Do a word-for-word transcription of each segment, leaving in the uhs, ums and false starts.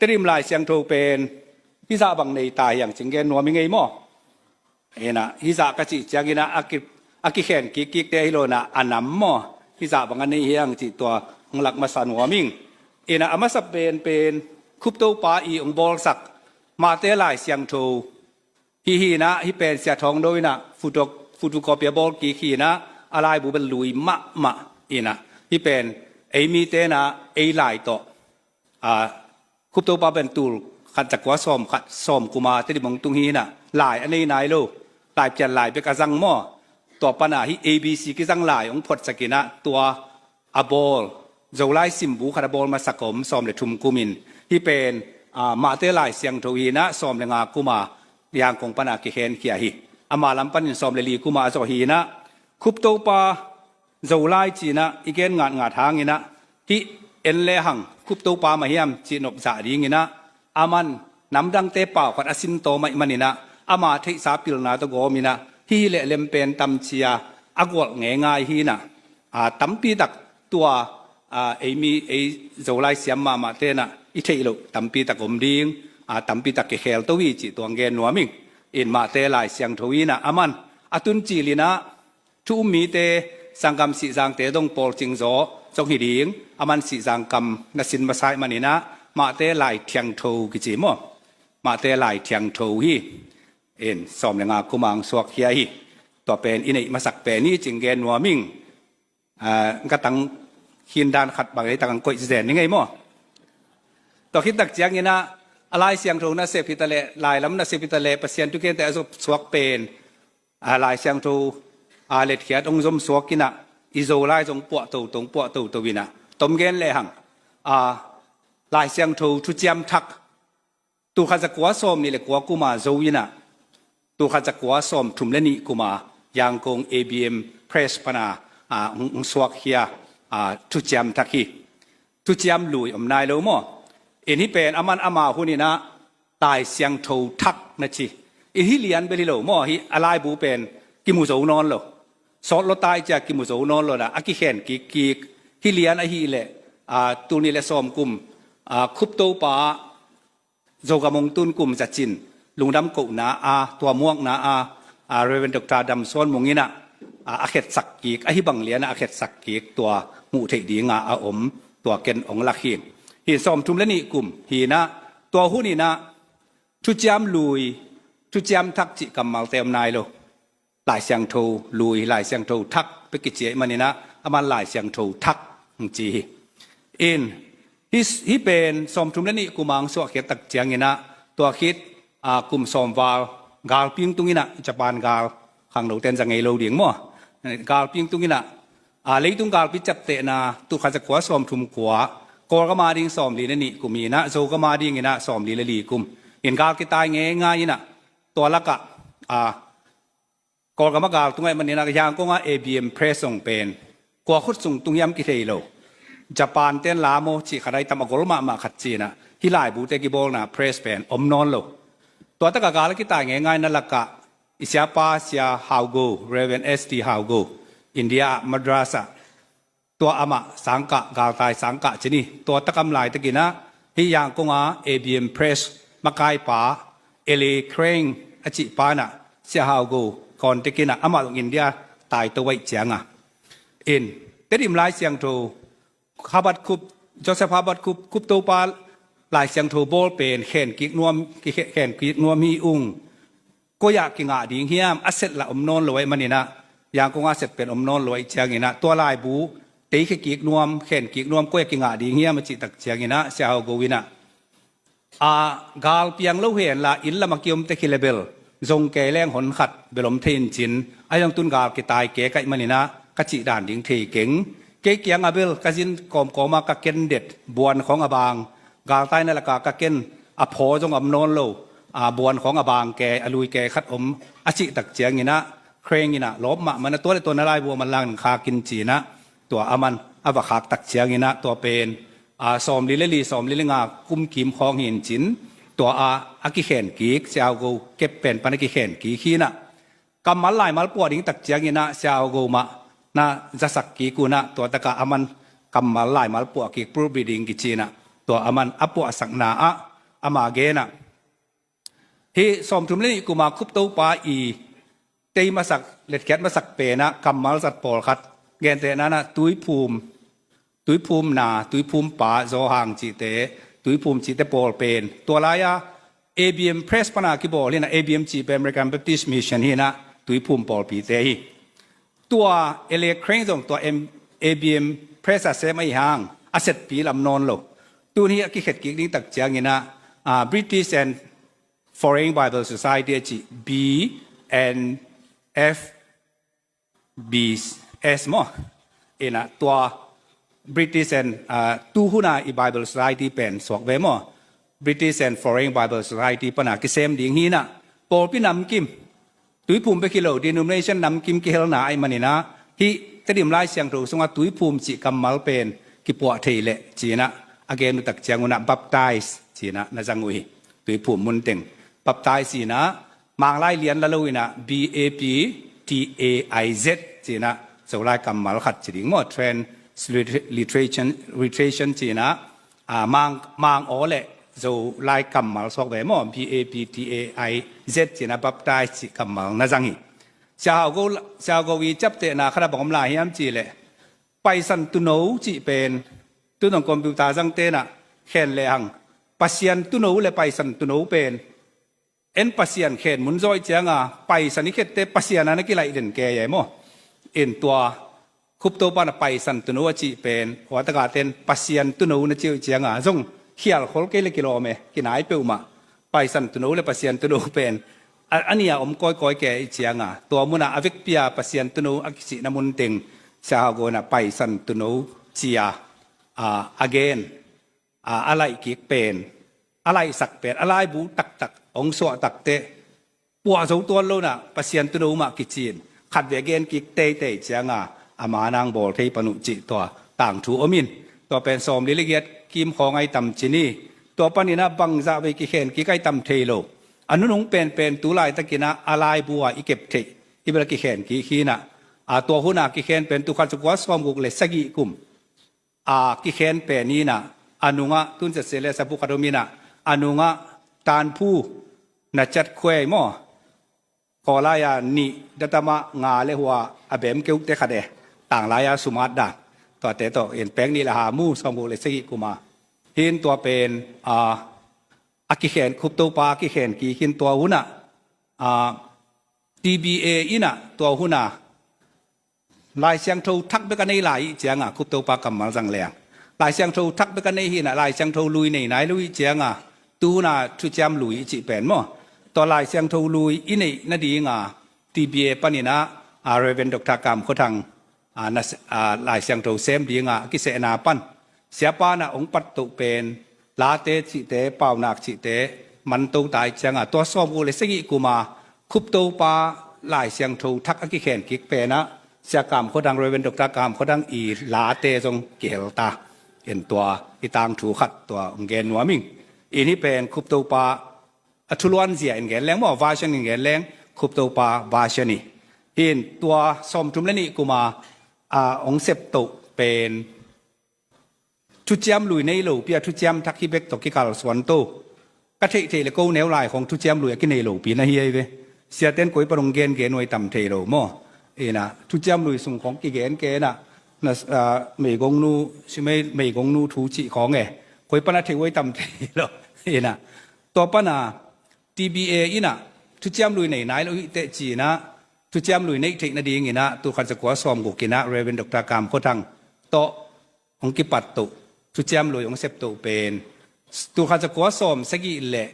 Tedim Lai Siangtho pen hizah bang nei ta hiang cing gen nuam i ngei maw? Inah hizah ka cih cianginah a ki, a kikhen kikkikte hi lo inah a nam maw? Hizah bang a nei hiang cih tua hong lak masa nuam ing. Inah a masa penpen Khuptopa i hong bawlsak Mahte Lai Siangtho hi hi inah, hi pen Sia Thawng Do inah photo, photocopy a bawl kik hi inah a laibu bel lui mahmah inah, hi pen ei mite inah ei lai tawh a, Khuptopa pen tul khat zakua sawm khat sawm kuma Tedim hong tung hi inah lai a nei nai lo, lai pian lai bek a zang maw? Tua pana hi A B C kizang lai hong photsak inah tua a bawl, Zolai simbu khat a bawl masak om sawm le thum kumin, hi pen a, Mahte Lai Siangtho hi inah sawm le nga kuma Yangon pana kikhenkhia hi. Ama lam panin sawm le li kuma a zawh hi inah Khuptopa Zolai ci inah i gen ngatngat hang inah, hih en le hang Khuptopa mah hiam cih nopzah ding inah, aman namdangte pau khat a sin tawm ahih man inah ama theihsa pilna tawh gawm inah hih leh lem pen tam ci a a gualh ngeingai hi inah, a, tampi tak tua, a, ei mi, ei Zolai siam mahmahte inah i theih loh tampi tak om ding, a, tampi tak kikhel to hi cih tua hong gen nuam ing. In Mahte Lai Siangtho inah aman a tun cil inah thu um mite, sanggam Sihzangte dong pawlcing zaw zong hi ding, aman Sihzang kam na sin masa ahih man inah Mahte Lai Thiangtho kici maw? Mahte Lai Thiangtho hi. In sawm le nga kuma hong suakkhia hi. Tua pen i neih masak pen hi cing gen nuam ing. A, ka tang khin dan khat bang ei tak hong koih zen ni ngei maw? Tua khit tak cianginah a Lai Siangtho nasep hi ta leh, lai lam nasep hi ta leh, Pasian thukente a zop suak pen, a, Lai Siangtho, a, letkhiat hong zom suak inah i Zolai zong puah toto, puah toto inah tom gen le hang, a, Lai Siangtho thuciam thak tul khat zakua sawm nih le kua kuma zo inah tul khat zakua sawm thum le nih kuma Yangon A B M Press pana, a, hong, hong suakkhia, a, thuciam thak hi. Thuciam lui om nai lo maw? In hi pen aman ama hun inah Lai Siangtho thak na ci. In hi lian bel hi lo maw? Hi a laibu pen kimu zo nawn lo. Sawt lo tai cia kimu zo nawn lo inah a kikhen kikkik. Hi lian ahih leh, a, tul nih le sawm kum, a, Khuptopa Zogam hong tun kum zacin lungdam kohna a, tua muakna a, a, Reverend Doctor Dam Suan Mung inah, a, a khetsak kik, ahi bang lianah a khetsak kik tua hmuh theih dinga a om, tua ken hong lak hi. Hi sawm thum le nih kum hi inah tua hun inah thuciam lui, thuciam thak cih kammalte om nai lo. Lai Siangtho lui, Lai Siangtho thak bek kici ahih man inah aman Lai Siangtho thak hong ci hi. In hi, hi pen sawm thum le nih kuma hong suahkhiat tak cianginah tua khit, a, kum sawm val galpi hong tung inah, Japan gal khangnote in za ngei lo ding maw? Galpi hong tung inah, a, leitung galpi ciaptehna tul khat zakua sawm thum kua, Kawlgam a ding sawm li le nih kum inah Zogam a ding inah sawm li le li kum. In gal kitai ngeingai inah tua lakah, a, Kawlgam a gal tung ahih man inah Yangon a A B M Press zong pen kua khut sung tung hiam kithei lo. Japan ten la maw cih khat a i tam a gol mahmah khat ci inah hi laibute kibawlna press pen om nawn lo. Tua takah gal a kitai ngeingaina lakah i siapa Sia Hau Go, Reverend S T Hau Go, India ah Madras ah tua amah sangkah, galtai sangkah ci ni. Tua takam laitakinah hih Yangon a A B M Press makaipa Eli Crane a cihpa inah Sia Hau Go contact inah amah zong India taito ahih cianga in Tedim Lai Siangtho Habakkuk, Joseph Habakkuk, Khuptopa Lai Siangtho bawl pen khen kik nuam, khe-, khen kik nuam hi ung. Koi ah kingah ding hiam, a set lah om nawn lo ahih maninah, Yangon a set pen om nawn lo ahih cianginah tua laibu teikhia kik nuam, khen kik nuam, koi ah kingah ding hiam a cih tak cianginah Sia Hau Go inah, a, gal piang lo henla inn lam a kiom tek hi le bel zong kei leng hon khat bel om thei in cin, a hiang tun gal kitai kek ahih maninah ka cih dan ding thei keng. Kei kiangah bel ka zin kawmkawma ka ken det, buan khawng a bang, galtaina laka ka ken a phaw zong a om nawn lo, a, buan khawng a bang kei, a lui kei khat om a cih tak cianginah Crane inah lawp mahmah inah tua le tua na laibu a man lang khak in cinah tua a man a va khak tak cianginah tua pen, a, sawmli le li, sawmli le nga kum kim khawng hi in cin, tua a, a kikhen kik, Sia Hau Go kep pen pan a kikhen kik hi inah kammal laimal puah ding tak cianginah Sia Hau Go mah na zasak kik unah tua takah a man kammal laimal puah kik pulpit ding kici inah tua a man a puahsakna ah ama genah. Hih sawmthum le nih kuma Khuptopa i tei masak, letkhiat masak penah kammal zat pawlkhat, gentehna nah Tuiphum, Tuiphum na, Tuiphum pa, Zawhang cihte, Tuiphum cihte pawl pen tua lai-a A B M Press pana kibawl hinah, A B M cih pen American Baptist Mission hinah, Tuiphum pawlpite hi. Tua L A Crane zong tua M-, A B M Press a sem ahi hang a setpi lam nawn lo. Tun hi a kikhet kik ding tak cianginah, ah, British and Foreign Bible Society a cih, B and F B S maw? Inah tua British and, ah, tu huna i Bible Society pen suak ve maw? British and Foreign Bible Society pana kisem ding hinah pawlpi namkim, Tuiphum bek hi lo, denomination namkim kihelna ahi maninah hih Tedim Lai Siangtho sungah Tuiphum cih kammal pen kipuah thei leh cinah a gen uh tak ciangunah baptize cinah na zang uh hi. Tuiphum munteng baptize inah Manglai lian la lo inah B A P T A I Z cinah Zolai kammal khat ci ding maw? Transliteration, literation cinah, ah, Mang, Mang aw le Zolai kammal suak ve maw? B A P T A I Z cinah baptize cih kammal na zang hi. Sia Hau Go, Sia Hau Go i ciaptehna khat a bang om lai hiam cih leh Paisan Tuuno cih pen, tu nong computer zang tenah khen lehang, Pasian Tuuno le Paisan Tuuno pen en Pasian khen mun zawh cianga Paisan i khette Pasian a na kilaih den kei ei maw? In tua Khuptopa na Paisan Tuuno a cih pen, hua taka ten Pasian Tuuno na cih uh cianga zong khial khol kei le kilawm e, kinai peuhmah. Paisan Tuuno le Pasian Tuuno pen a, a nia om kawikawi kei i cianga tua munah a vekpia Pasian Tuuno a kicihna munteng Sia Hau Go inah Paisan Tuuno cia, a, a gen, a, a laih kik pen, a laihsak pen, a laibu taktak hong suah takteh puah zo tuan lonah Pasian Tuuno mah kicin khatvei a gen kik teitei cianga ama nang bawl thei pan uh cih tua tangthu om in. Tua pen sawmli le giat kim khawng ahi tam ci ni. Tua paninah bangzah vei kikhen kik ahi tam thei lo. A nunung penpen tu laitakinah a laibu a i kep theih hi bel a kikhen kik hinah, a, tua huna kikhen pen tul khat za kua sawmguk le sagih kum a kikhen pen inah, a nungah tun zet se le sabu khat om inah, a nungah Tanphu na cat khuei maw? Kawlai-a nih, datama nga le hua a bem keukte khat e, tanglai-a sumat dan. Tuate tawh in pek nih le ha mu sawmguk le sagih kuma. Hin tua pen, a, a kikhen, Khuptopa a kikhen kik hin tua hunah, a, T B A inah tua hunah Lai Siangtho thak bek a nei lai ih cianga Khuptopa kammal zang leng. Lai Siangtho thak bek a nei hinah Lai Siangtho lui nei nai lo ih cianga tu huna thuciam lui i cih pen maw? Tua Lai Siangtho lui i neih nadinga T B A paninah, a, Reverend Doctor Kam Khua Thang, a, na, a, Lai Siangtho sem dinga a kisehna pan Siapa na hong pattoh pen Late cihte, Paunak cihte manto tai cianga tua sawmguk le sagih kuma Khuptopa Lai Siangtho thak a kikhen kik penah Sia Kam Khua Thang, Reverend Doctor Kam Khua Thang i Late zong kihel ta. In tua i tangthu khat tua hong gen nuam ing. In hih pen Khuptopa a thuluanzia in gen leng maw, version in gen leng Khuptopa version hi. Hin tua sawmthum le nih kuma, a, hong septoh pen thuciam lui nei lopi a thuciam thak hi bek tawh kikalsuan to. Ka theihtheih le ko neu lai khong thuciam lui a kinei lopi na hi ei ve. Siaten koi pan hong gengen huai tam thei lo maw? Ina thuciam lui sung khong kigen ke na, na, a, meigongnu, si mei, meigongnu thu cih khong e. Koi pan a thei huai tam thei lo. Ina tua pana T B A inah thuciam lui nei nai lo hi teh cinah thuciam lui neih theih nadinginah tul khat za kua sawmguk inah Reverend Doctor Kam Khua Thang tawh hong kipat toh, thuciam lui hong sep toh pen tul khat za kua sawm sagih le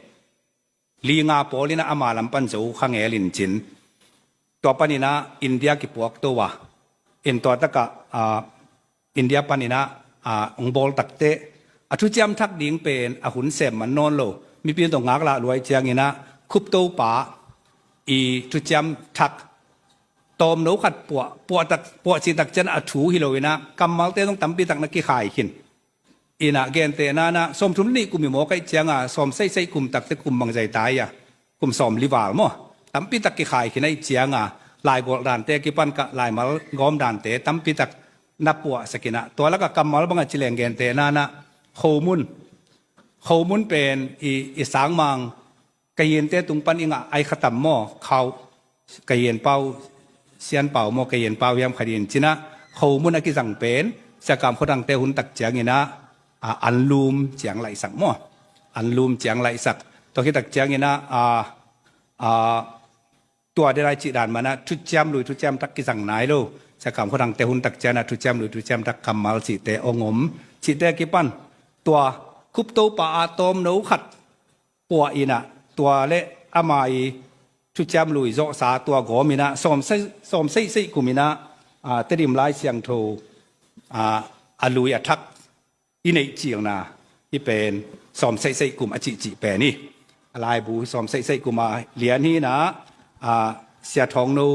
li nga pawl inah ama lam pan zo kha ngel in cin. Tua paninah India kipuak to a, in tua takah, a, India paninah, a, hong bawl takteh a thuciam thak ding pen a hun sem man nawn lo. Mipi in tawh ngaklah luai cianginah Khuptopa i thuciam thak tawmno khat puah, puah tak, puah cih tak cian a thu hi loinah kammalte zong tampi tak na kikhai khin. Inah gentehna nah sawmthum le nih kum i mawk aih cianga sawm seihseih kum takte kum bangzai tai a, kum sawmli val maw? Tampi tak kikhai khin aih cianga laigawlh dante kipan kah laimal gawm dante tampi tak na puahsak inah tua lakah kammal banga ci leng gentehna nah khomun, Khomun pen i, i sangmang, Kayinte tung pan i ngah ai khatam maw, khau, Kayin pau, Sian pau maw, Kayin pau hiam khat in cinah, khomun a kizang pen, Sia Kam Khua Thangte hun tak cianginah, a, anlum ciang laihsak maw. Anlum ciang laihsak. Tua khit tak cianginah, a, a, tua denai cih dan manah, thuciam lui, thuciam thak kizang nai lo. Sia Kam Khua Thangte hun tak cianah, thuciam lui, thuciam thak kammal cihte ong om. Cihte kipan, tua Khuptopa a tawmno khat puah inah, tua le ama i thuciam lui zawhsa tua gawm inah, sawm sei, sawm seihseih kum inah, a, Tedim Lai Siangtho, a, a lui a thak i neih cilna hi pen, sawm seihseih kum a cihcih pen hi. A laibu sawm seihseih kum a lian hi inah, a, Sia Thawngno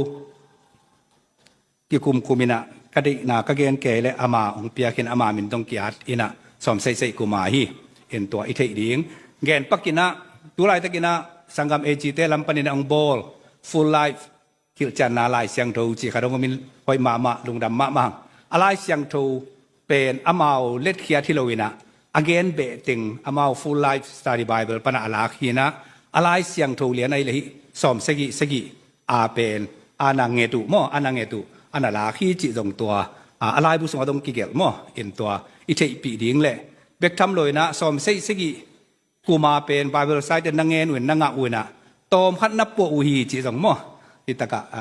kikumkum inah, ka deihna ka gen kei le ama hong piak in ama min dong ki-at inah, sawm seihseih kum a hi. In tua i theih ding. Gen pak inah, tu laitak inah, sanggam A G te lam panin a hong bawl, Full Life, Hilhcianna Lai Siangtho cih khat hong om in, hoih mahmah, lungdam mahmah. A Lai Siangtho pen amau letkhiat hi lo inah, a gen beh teng amau Full Life Study Bible panah a lak hi inah, a Lai Siangtho lian ahi le hih, sawm sagih sagih a pen, a na nget uh maw, a na nget uh, a na lak hi cih zong tua, a, a laibu sungah dong kigelh maw, in tua i theihpih ding le, bek tham lo inah, sawm sagih sagih kum a pen Bible Society na ngen uh in, na ngah uh inah, tawm khat na puah uh hi cih zong maw. Hi takah, a,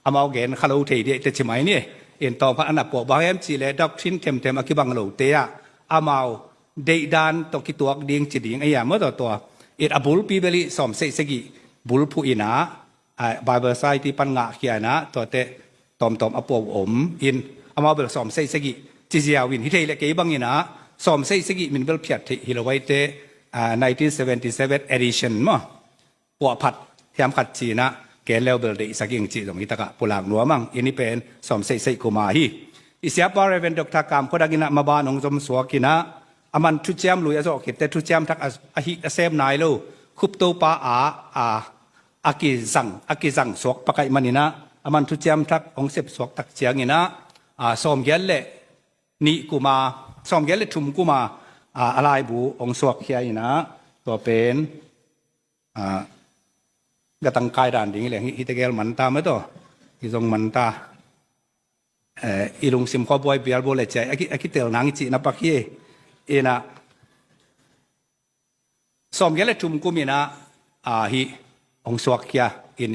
amau gen kha lo thei dih te ci mai ni. In tawm khat a na puah, bang hiam cih le doctrine themthem a kibang lote ah, amau deihdan tawh kituak ding ci ding a hiam maw, tua tua. It a bulpi bel i sawm sagih sagih bulphuh inah, a, Bible Society pan ngahkhia inah, tuate tawmtawm a puah uh om in, amau bel sawm sagih sagih ci ziau in, hi thei le kei bang inah, sawm sagih sagih min bel phiat theih hi lo ahi te, a, nineteen seventy-seven edition maw. Puah phat hiam khat ci inah, gen leu bel deihsak ing cih zong hi takah pulak nuam ang, in i pen sawm sagih sagih kum a hi. I siapa Reverend Doctor Kam Khua Thang inah maban hong zom suak inah, a man thuciam lui a zawh khit te thuciam thak a, a hih a sem nai lo, Khuptopa a, a, a kizang, a kizang suak pak ahih man inah, a man thuciam thak hong sep suak tak ciang inah, a, sawmgiat le nih kum a, sawmgiat le thum kum a, a, a laibu hong suakkhia inah, tua pen, a, ka tangkai dan ding hi leng, hi, hi tegel man ta maw tua, hi zong man ta. Eh, i lungsim khua buai bial bual le ciai, a ki, a kitel nang i cihna pak hi. Inah, sawmgiat le thum kum inah, a, hih hong suakkhia in,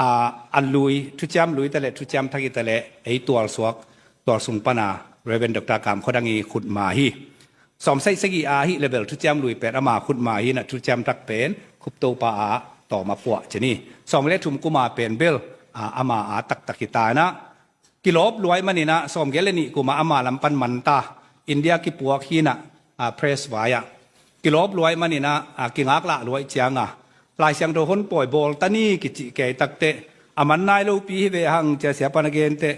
a, a lui, thuciam lui ta le, thuciam thak i ta le, ei tual suak, tual sung pana, Reverend Doctor Kam Khua Thang i khutma hi. Sawm sagih sagih a hih le bel thuciam lui pen ama khutma hi inah, thuciam thak pen Khuptopa a tawm a puah ci ni. Sawmgiat le thum kum a pen bel, a, ama a taktak hi ta inah, kilawp luai man inah, sawmgiat le nih kum a ama lam pan man ta, India kipuak hi inah, a, press vai ah. Kilawp luai man inah, a, kingaklah luai ciang a, Lai Siangtho hon pawi bawl ta ni kicih kei tak teh, a man nai lopi hi ve hang ci a siapa na gen teh,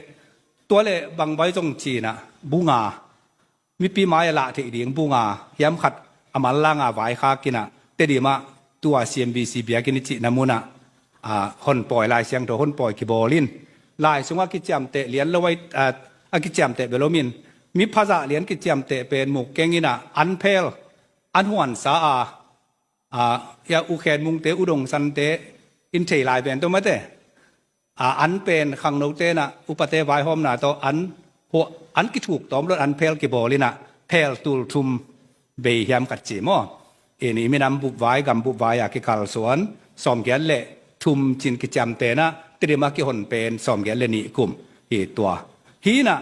tua le bang vai zong ci inah, bu nga, mipi mai a lah theih ding bu nga hiam khat a manlang a vaikhak inah, Tedim ah tua C M B C biakinn i cihna munah, a, hon pawi, Lai Siangtho hon pawi kibawl in, lai sungah a kiciamteh lian lo ahi, a, a kiciamteh bel om in, mi phazah lian kiciamteh pen muk keng inah, an phel, an huansa a, a, hia U Khen Mungte, U Dong Sante in thei lai pen tua mate. A, an pen khangnote inah upate vaihawmna tawh an, hua, an kithuk tawm lo in an phel kibawl inah, phel tul thum bei hiam khat ci maw. In i minam bup vai, gam bup vai a kikalsuan, sawmgiat le thum cin kiciamteh inah, Tedim a kihon pen sawmgiat le nih kum hi tua. Hi inah,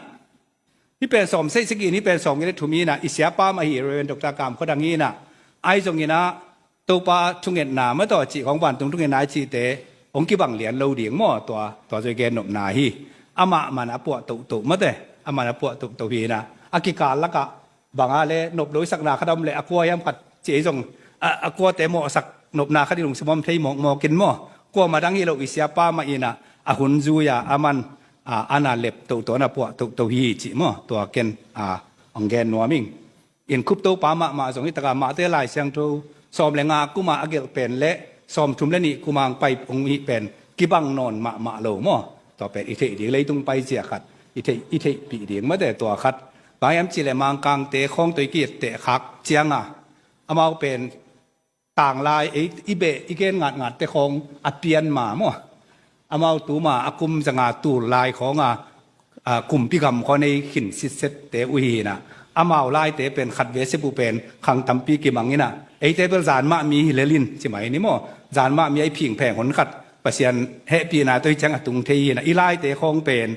hih pen sawm sagih sagih, hih pen sawmgiat le thum hi inah, i siapa mah hi, Reverend Doctor Kam Khua Thang hi inah, ahi zong inah, Topa thungetna maw tua cih khawng, vantung thungetna i cihte hong kibang lian lo ding maw, tua, tua zoi gen nopna hi. Amah man a puah tohtoh mate, amah man a puah tohtoh hi inah, a kikal lakah bang a le nop lo i sakna khat a om le, a kua hiam khat ci ei zong, a, a kuate mawhsak nopna khat i lungsim om thei mawkmawk in maw. Kuamah dang hi lo, i siapa mah inah, a hun zui a, a man, a, a na lep tohtoh, a na puah tohtoh hi cih maw, tua ken, a, hong gen nuam ing. In Khuptopa mahmah zong hi takah, mahte Lai Siangtho sawm le nga kum a a gelh pen le sawm thum le nih kum a hong pai hong hih pen kibang nawn mahmah lo maw. Tua pen i theih ding, leitung pai zia khat i theih, i theihpih ding mate tua khat. Bang hiam cih le Mangkangte khawng tawh i ki-etteh khak ciang a, Amau pen tanglai ei i beh i gen ngatngatte khawng a pian ma maw? Amau tuma a kum zanga tul lai khawnga a, kumpi gam khaw nei khin sitsette uh hi inah, amau laite pen khat ve sep uh pen khang tampi kimang inah, eite bel zan mah mi hi lelin ci mai ni maw? Zan mah mi a i phingpheng hun khat Pasian hehpihna tawh hi ciang a tung thei hi inah, i laite khawng pen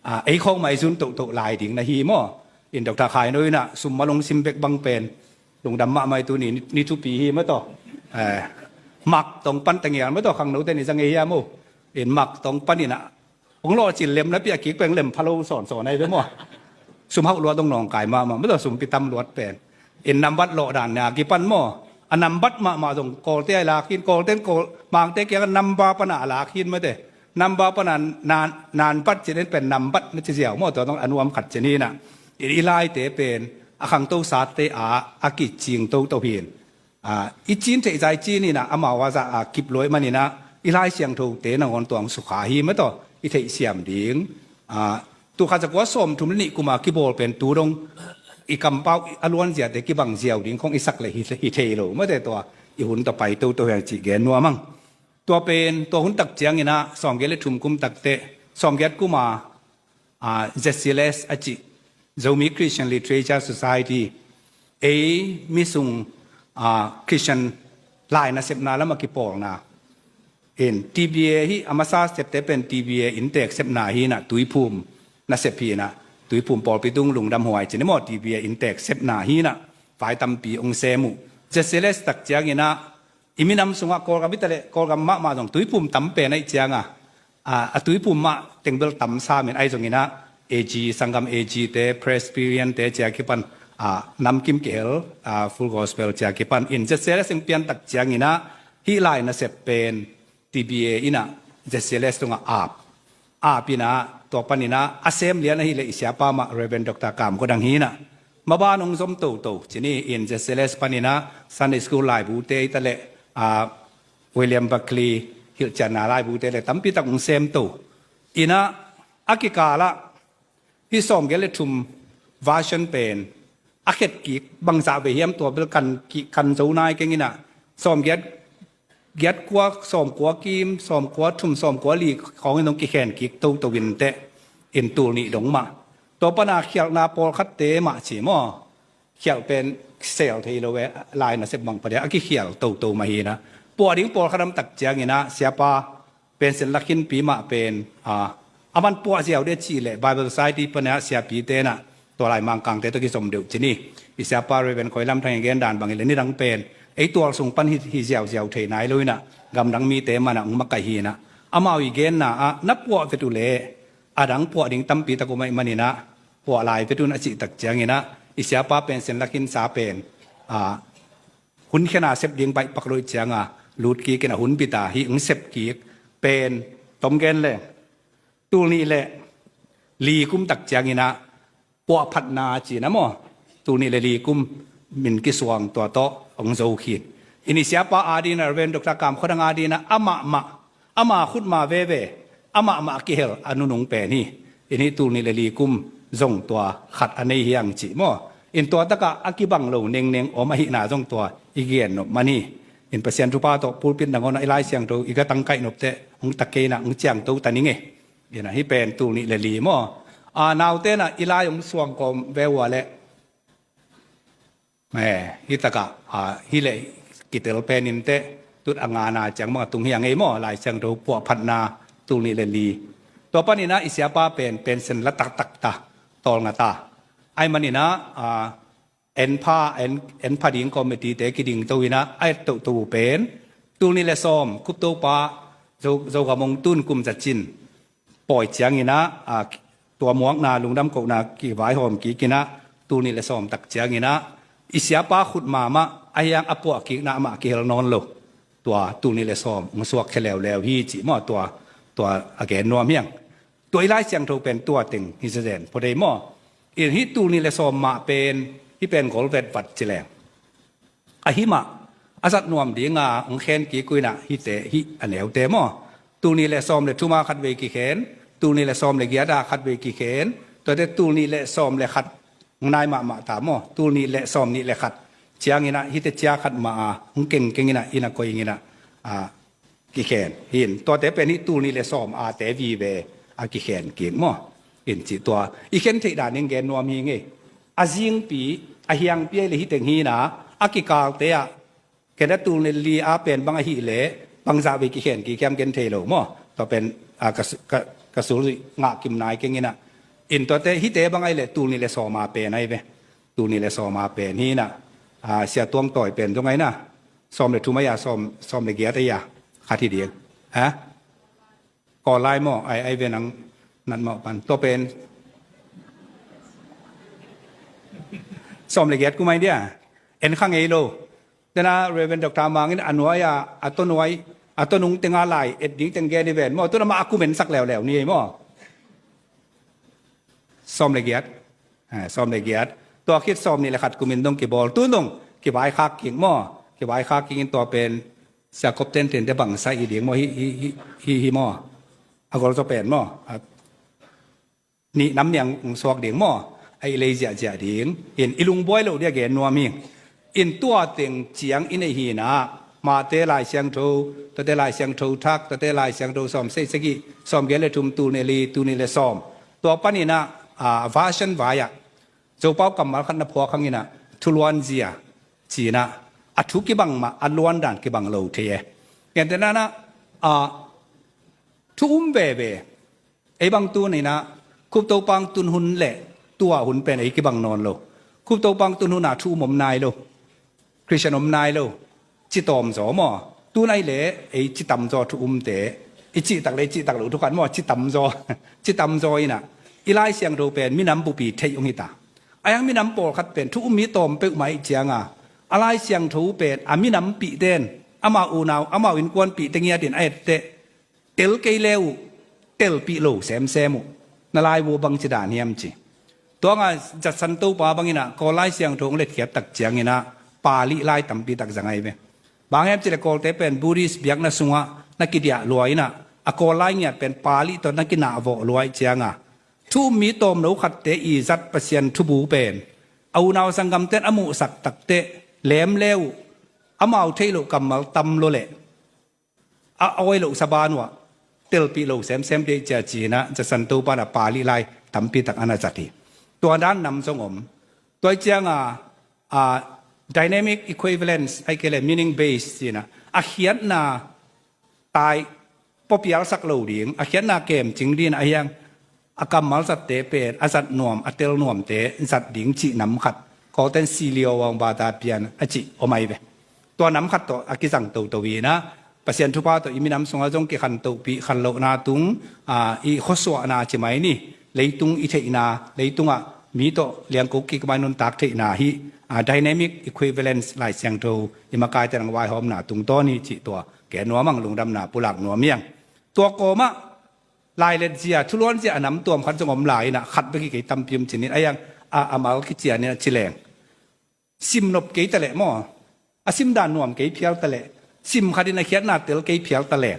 a, ei khawng mah i zun tohtoh lai ding na hi maw? In Doctor Khai No inah sum malong sim bek bang pen lungdam mahmah i tuni ni thupi hi maw tawh. Eh, mak tong pan tangial maw tawh, khangnote ni zang ei hiam uh? In mak tong pan inah hong lawhcil lem napi a kik peng lem phalo sawnsawn ahi ve maw? Sum hauh luat dong nawngkai mahmah maw tawh, sumpi tam luat pen. In nambat lawh dan nia kipan maw? A nambat mahmah zong Kawlte a i lak hin, Kawlte in Kawl, Mangte kiang a namba pana a lak hin mate. Namba pana nan, nanbat cin en pen nambat na ci ziau maw? Tua dong a nuam khat cin hinah. In i laite pen a khangto sate a a kicing toto hin. A, i cin theih zai cin inah amau a zah a kip luai man inah i Lai Siangthote nangawn tuang sukha hi maw tawh i theihsiam ding. A, tul khat za kua sawm thum le nih kuma kibawl pen tu dong i kampau a luanziate kibang ziau ding khong i sak le hi, hi thei lo mate, tua i hun tawh pai toto hiang cih gen nuam ang. Tua pen tua hun tak ciang inah sawmgiat le thum kum takteh, sawmgiat kuma a, Z C L S a cih, Zomi Christian Literature Society, ei misung a, Christian lai nasepna lam a kipawlna. In T B A hi a masa septe pen T B A inntek sepna hi inah, Tuiphum nasep hi inah, Tuiphum pawlpi tung lungdam huai cin i maw, T B A inntek sepna hi inah, vai tampi hong sem uh. Z C L S tak ciang inah i minam sungah Kawlgam hi ta leh Kawlgam mahmah zong Tuiphum tam pen aih cianga, a, a Tuiphum mah tengbel tam samin aih zong inah, A G, Sanggam A G te, Presbyterian te cia kipan, a, namkim kihel, a, Full Gospel cia kipan. In Z C L S hong pian tak ciang inah hih lai nasep pen T B A inah Z C L S tungah ap. Ap inah tua pan inah a sem lian ahih leh i siapa mah Reverend Doctor Kam Khuadang hi inah, maban hong zom toto cin hi. In Z C L S pan inah Sunday School laibute hi ta leh, a, William Barclay hilhcianna laibute le tampi tak hong sem to. Inah a kikalah hih sawmgiat le thum version pen a khet kik bangzah ve hiam, tua bel kan ki, kan zo nai keng inah, sawmgiat, giat kua, sawmkua kim, sawmkua thum, sawmkua li khawng in hong kikhen kik toto inteh, in tul nih dong mah. Tua pana khialhna pawlkhatte mah ci maw? Khialh pen sel thei lo e, lai nasep bang padia a kikhial toto mah hi inah. Puah ding pawlkhat om tak ciang inah siapa Pension lakhinpi mah pen, a, a man puah ziau deh cih leh Bible Society pana siapite inah tua lai Mangkangte tawh kizom deuh cin hi. I siapa Reverend Khoi Lam Thang i gen dan bang hi leh nidang pen ei tual sung pan hi, hi ziauziau thei nai lo inah, gamdang mite manah hong makaih hi inah, amau i genna ah na puah vet uh leh a dang puah ding tampi tak om ahih man inah puah lai vet un a cih tak ciang inah i siapa pension lakhinsa pen, a, hun khena sep ding baihpak lo ih cianga lut kik inah hun bita hih hong sep kik pen tom gen le tul nih le li kum tak ciang inah puahphatna cihna maw? Tul nih le li kum min kisuang tua tawh hong zo khin. In i siapa ading inah Reverend Doctor Kam Khuadang ading inah amah mah, ama khutma veve, amah mah a kihel a nunung pen hi. In hih tul nih le li kum zong tua khat a nei hiang cih maw? In tua takah a kibang lo nengneng om ahihna zong tua i gen nop man hi. In Pasian thupha tawh pulpit nangawn ah i Lai Siangtho i gatang kaih nopteh hong tak kei inah hong ciangto ta ning e. Inah hih pen tul nih le li maw? A, naute inah i lai hong suang kawm ve ua leh, eh, hih takah, a, hih leh kitel pen inteh tut a ngana ciang bang a tung hiang ei maw? Lai Siangtho puahphatna tul nih le li. Tua pan inah i siapa pen pension la taktak ta, tawlnga ta. Ahih man inah, a, en pha, en, en pha ding committee te kiding to inah a et toto uh pen tul nih le sawm Khup Topa Zo, Zogam hong tun kum za cin pawi ciang inah, a, tua muakna lungdam kohna kivaihawm kik inah tul nih le sawm tak ciang inah i siapa khutma mah a hiang a puah kikna amah kihel nawn lo. Tua tul nih le sawm hong suak khia leuleu hi cih maw? Tua, tua a gen nuam hiang. Tua i Lai Siangtho pen tua teng hi zezen phot ei maw? In hih tul nih le sawm mah pen hih pen gol vetvat ci leng, ahi mah a zat nuam dinga hong khen kik uh inah hihte hih a neute maw? Tul nih le sawm le thuma khatvei kikhen, tul nih le sawm le giata khatvei kikhen, tuate tul nih le sawm le khat hong nai mahmah ta maw? Tul nih le sawm nih le khat cianginah hihte cia khat mah a hong kengkenginah inn a koi inginah a kikhen hi in. Tuate pen hih tul nih le sawm a te vive a kikhen kik maw? In cih tua i khen theih dan in gen nuam hi ngei. A zingpi, a hiangpi a hi le hih teng hi inah a kikalte ah kenda tul nih li a pen bang ahih leh bangzah vei kikhen kik hiam gen thei lo maw? Tua pen a, ka, ka, ka sulzuih ngah kim nai kenginah. In tuate hihte bang ahih leh tul nih le sawm a pen ahi ve. Tul nih le sawm a pen hi inah a, Sia Tuang Tawi pen zong ahi na. Sawm le thum ahi a, sawm, sawm le giat ahi a, khat hi ding. Ha? Kawl lai maw? Ai, ai ve nang nat mawh pan. Tua pen sawm le giat kum ai dia. En kha ngei lo. Tena Reverend Doctor Mang in a nuai a, a to nuai, a to nung tenga lai et ding teng gen i ven maw? Tuna mah a kum en sak leuleu ni ei maw? Sawm le giat. Ah, sawm le giat. Tua khit sawm nih le khat kumin dong kibawl. Tu dong kivaikhak kik maw? Kivaikhak kik in tua pen Sia Kop Ten Ten te bangsa i ding maw? Hi, hi, hi, hi, hi maw? A gol zaw pen maw? A, nih nam niang suak ding maw? A i lei ziahziah ding. In i lungbuai lo dia gen nuam hi. In tua teng ciang i neih hi inah Mate Lai Siangtho, tuate Lai Siangtho thak, tuate Lai Siangtho sawm sei sagih, sawm giat le thum, tul nih li, tul nih le sawm. Tua paninah a, version vai ah Zopau kammal khat na phuak hanginah thuluanzia cinah a thu kibang mah a luandan kibang lo thei e. Gentehna inah a, thu um veve. Ei bang tuninah Khup Topang tun hun le tua hun pen ei kibang nawn lo. Khup Topang tun hun a thu um om nai lo. Khristian om nai lo. Ci tawm zaw maw? Tun ai le ei ci tam zaw thu umte. I cihtak le i cihtak lo thu khat maw? Ci tam zaw. Ci tam zaw inah i Lai Siangtho pen minam bupi theih ung hita. Ai hang minam pawlkhat pen thu um mi tawm peuhmah ih cianga a Lai Siangtho pen a minam pihten amau unau amau innkuan pihte ngiatin a etteh tel kei le uh, telpih lo semsem uh. Na laibu bangci dan hiam ci. Tuanga Judson Topa banginah Kawl Lai Siangtho hong letkhiat tak cianginah Pali lai tampi tak zang ahi ve. Bang hiam cileh Kawlte pen Buddhist biakna sungah na kidiah lua inah a Kawl lai ngiat pen Pali tawh na kinahvawh lua ih cianga thu um mi tawmno khatte i zat Pasian thubu pen a unau sanggamten a muhsak takteh lem le uh amau theih loh kammal tam lo leh a awi loh saban uh ah telpih lo semsem dei cia cinah Judson Topa inah Pali lai tampi tak ana zat hi. Tua dan nam zong om. Tua ih cianga a, dynamic equivalence ai kei le meaning base cinah a khiatna tai papialsak lo ding a khiatna kemcing ding a hiang a kammal zatte pen a zat nuam a tel nuamte zat ding cih nam khat Kawlten silio awng bata pian a cih om ai ve. Tua nam khat tawh a kizang toto inah Pasian thupha tawh i minam sungah zong kikhantohpih khanlohna tung a, i khuasuahna ci mai ni. Leitung i theihna leitungah mi tawh liangko kik mai nuntak theihna hi a, dynamic equivalence Lai Siangtho i makaite nang vaihawmna tungtawn hi cih tua ke nuam ang lungdamna pulak nuam iang. Tua kawmah lailet zia thuluan zia a nam tuam khat zong om lai inah khat bek hi kei tampi om cinin a iang a, a mal kician inah ci leng. Sim nop kei taleh maw? A sim dan nuam kei phial taleh sim khatin a khiatna tel kei phial taleh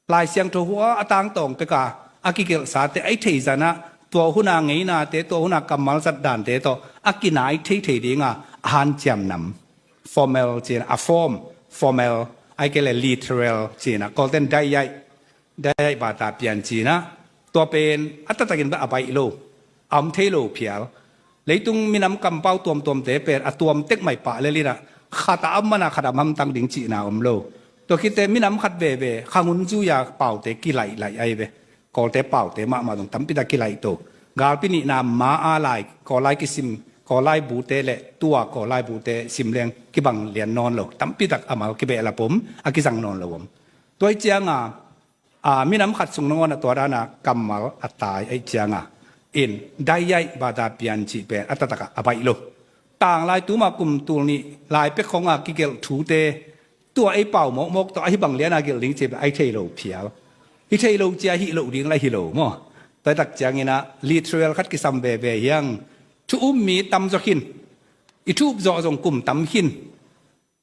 Lai Siangtho hua a tangtawng peka a kigelhsate a i theizanah tua huna ngeinate tua huna kammal zat dante tawh a kinai theithei dinga a hanciam nam. Formal cina a form, formal ai kei le literal cina Kawlten daiai daiai bata pian cina tua pen a taktakin a baih lo a om thei lo phial. Leitung minam kampau tuamtuamte pen a tuam tek mai pah lelinah khat a om mana khat a hamtang ding cihna om lo. Tua khitte minam khat veve khangun zuia paute kilaihlaih ai ve. Kawlte paute mahmah zong tampi tak kilaih to. Galpi nihna ma a lai Kawllai kisim Kawllai bute le tua Kawllai bute sim leng kibang lian nawn lo. Tampi tak a mal kibehlap om a kizang nawn lo om. Tua ih cianga a, minam khat sung nangawn a tua dana kammal a tai aih cianga in daiai bata pian cih pen a taktakah a baih lo. Tanglai tuma kum tul nih lai pek khonga kigelh thute tua ei pau mawkmawk tawh ahi bang liana gelh ding cih pen ahi thei lo phial. Hi thei lo cia hih loh ding la hi lo maw? Tua tak cianginah literal khat kisam veve hiang thu um mi tam zaw khin. I thu up zawh zong kum tam khin.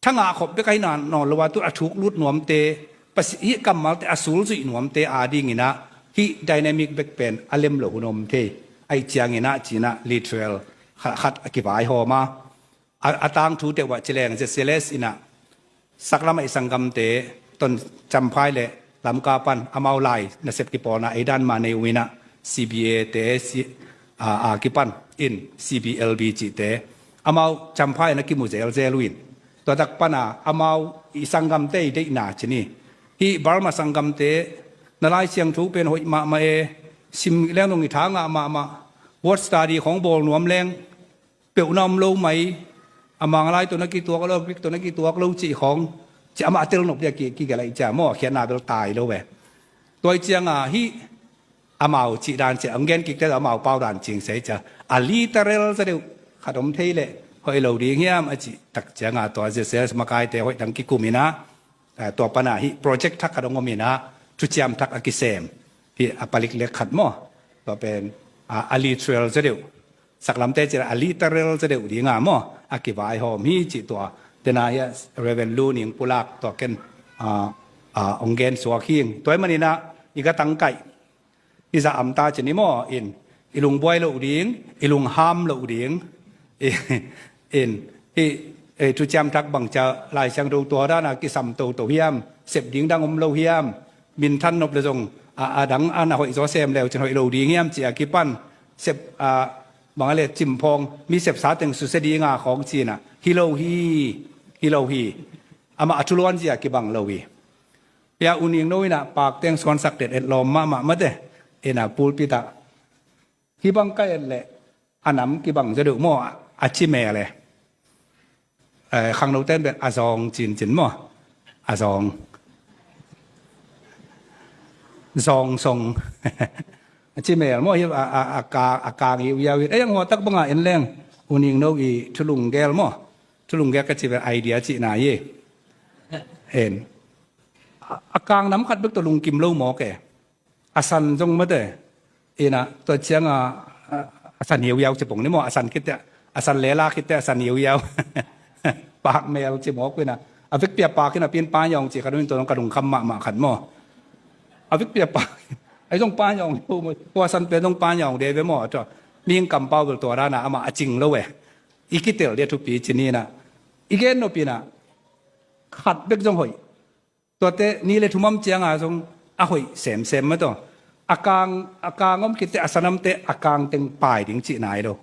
Thangah khop bek ahi nawn lo a tu a thuk lut nuamte hih kammalte a sulzuih nuamte adinginah hih dynamic bek pen a lem lo hun om thei. Aih cianginah cinah literal khat a kivaihawm a A, a tangthu teuh ah ci leng Z C L S in ah saklam ah i sanggamte Ton Champhai le Lamka pan amau lai nasep kipawlna ei dan mah nei uh in ah C B A te, C, a, a kipan in C B L B cihte amau Champhai na kimu zelzel uh in, tua tak pan a amau i sanggamte i deihna ci ni. Hih Burma sanggamte na Lai Siangtho pen hoih mahmah e, sim leng dong i tha ngah mahmah, word study khong bawl nuam leng peuhna om lo mai, a Manglai tawh na kituak lo, Greek tawh na kituak lo cih khong, ci amah a tel nop dia ki, kigelh ahi cia maw, a khiatna bel tai lo ve. Tua ih cianga hih amau cih dan cia, ang gen kikte amau pau dan cing sei cia, a literal za deuh khat om thei leh hoih lo ding hiam a cih tak cianga tua Z C L S makaite hoih dang kikum in ah, a, tua pana hih project thak khat hong om in ah, thuciam thak a kisem, hih a palik lek khat maw, tua pen, a, a literal za deuh, saklamte cih a literal za deuh dinga maw, a kivaihawm hi cih tua. Tena hih a Reverend Lu Ning Pulak tua ken, a, a, hong gen suak hi. Tua ih manin ah i gatangkaih i za am ta ci ni maw, in, i lungbuai loh ding, i lungham loh ding, i, in, i, i thuciam thak bang cia Lai Siangtho tua dana kisam toto hiam, sep ding dang om lo hiam, minthan nop le zong, a, a dang a na hoih zaw sem leu cin hoih lo ding hiam ci a kipan, sep, a, bang a le cimphawng, mi sepsa teng susia dinga khawng cina, hi lo hi, hi lo hi. Amah a thuluan zia kibang lo hi. Pia U Ning No in ah pak teng suansak det et lawm mahmah mate. In ah pulpit ah, hih bang ka et leh a nam kibang zaw deuh maw, a ci mel e. Eh, khangno ten bel a zawng cincin maw, a zawng, zawng song. A ci mel maw, hi a, a, a ka, a kang i uiau hi. Ei ang huatak banga en leng U Ning No i thulunggel maw, thulunggel ka ci bel idea cihna hi. En. A, a kang nam khat bek tawh lungkim lo mawk e. A san zong mate. In ah tua cianga, a, a san hiauhiau ci pong ni maw, a san khitte, a san lela khitte, a san hiauhiau. Pak mel ci mawk uh in ah, a vekpi a pak in ah pin panyawng ci khat om in, tua zong ka lungkham mahmah khat maw. A vekpi a pak, a zong panyawng lo maw, tua san pen zong panyawng de ve maw, tua mihing kampau bel tua dana amah a cing lo e. I kitel dia thupi ci ni in ah, i gen nop in ah, khat bek zong hoih. Tuate ni le thumam cianga zong a hoih semsem mah tawh. A kang, a kang om khitte, a sanamte a kang teng pai ding cihna hi lo.